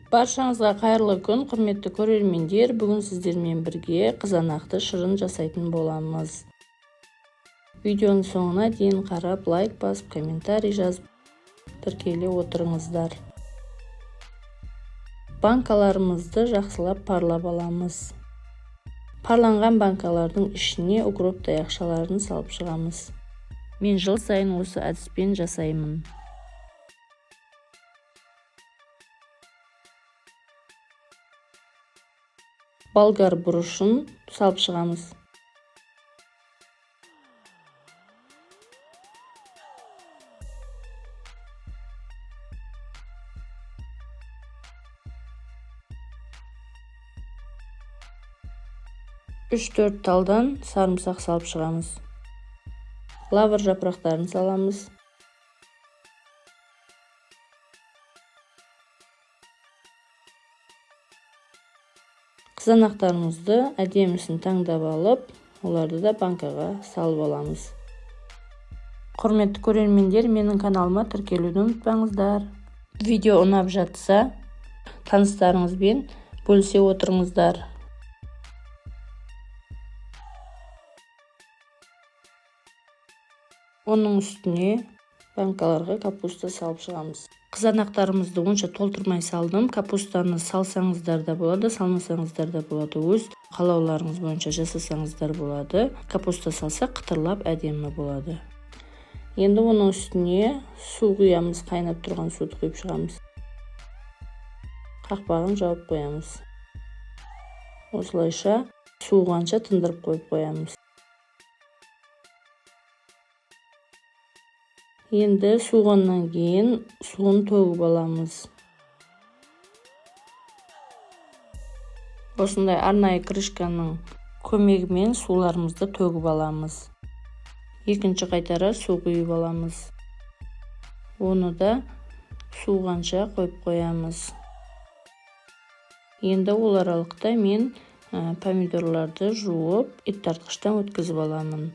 Баршаңызға қайырлы күн, құрметті көрермендер. Бүгін сіздермен бірге қызанақты шырын жасайтын боламыз. Видеоның соңына дейін қарап, лайк басып, комментарий жазып, тіркеле отырыңыздар. Банкаларымызды жақсылап парлап аламыз. Парланған банкалардың ішіне укроп таяқшаларын салып шығамыз. Мен жыл сайын осы әдіспен жасаймын. Болгар бұрышын салып шығамыз. Үш-төрт талдан сарымсақ салып шығамыз. Лавр жапырақтарын саламыз. Қызанақтарымызды әдемісін таңдап алып, оларды да банкаға салып аламыз. Құрметті көрермендер, менің каналыма тіркелуді ұмытпаңыздар. Видео ұнап жатса, таныстарыңызбен бөлісе отырыңыздар. Оның үстіне банкаларға капуста салып шығамыз. Қызанақтарымызды онша толтырмай салдым. Капустаны салсаңыздар да болады, салмасаңыздар да болады. Өз қалауларыңыз бойынша жасасаңыздар болады. Капуста салсақ, қытырлап әдемі болады. Енді оның үстіне су құямыз, қайнап тұрған суды құйып шығамыз. Қақпағын жауып қоямыз. Осылайша суығанша тындырып қойып қоямыз. Енді суығаннан кейін суын төгіп аламыз. Осындай арнайы крышканың көмегімен суларымызды төгіп аламыз. Екінші қайтара су құйып аламыз. Оны да суығанша қойып қоямыз. Енді ол аралықта мен помидорларды жуып, ет тартқыштан өткізіп аламын.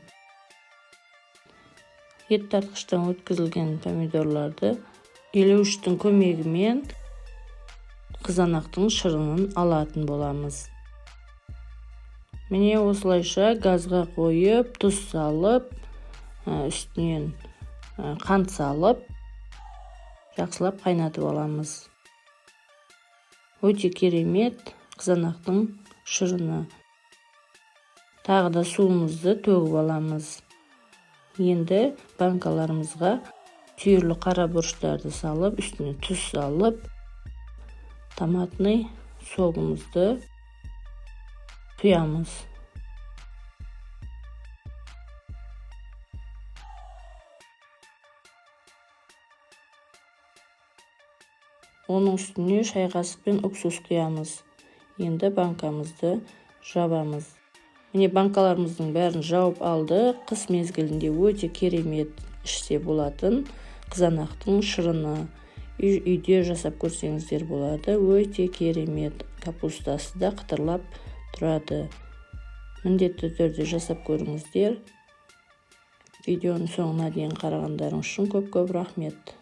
Ет тартқыштан өткізілген помидорларды елеуіштің көмегімен қызанақтың шырынын алатын боламыз. Міне, осылайша газға қойып, тұз салып, үстінен қант салып, жақсылап қайнатып аламыз. Өте керемет қызанақтың шырыны. Тағы да суымызды төгіп аламыз. Енді банкаларымызға түйірлі қара бұрыштарды салып, үстіне тұз салып, томатный согымызды құямыз. Оның үстіне шай қасықпен уксус құямыз. Енді банкамызды жабамыз. Міне, банкаларымыздың бәрін жауып алдық. Қыс мезгілінде өте керемет ішсе болатын қызанақтың шырыны. Үйде жасап көрсеңіздер болады. Өте керемет. Капустасы да қытырлап тұрады. Міндетті түрде жасап көріңіздер. Видеоның соңына дейін қарағандарыңыз үшін көп-көп рахмет.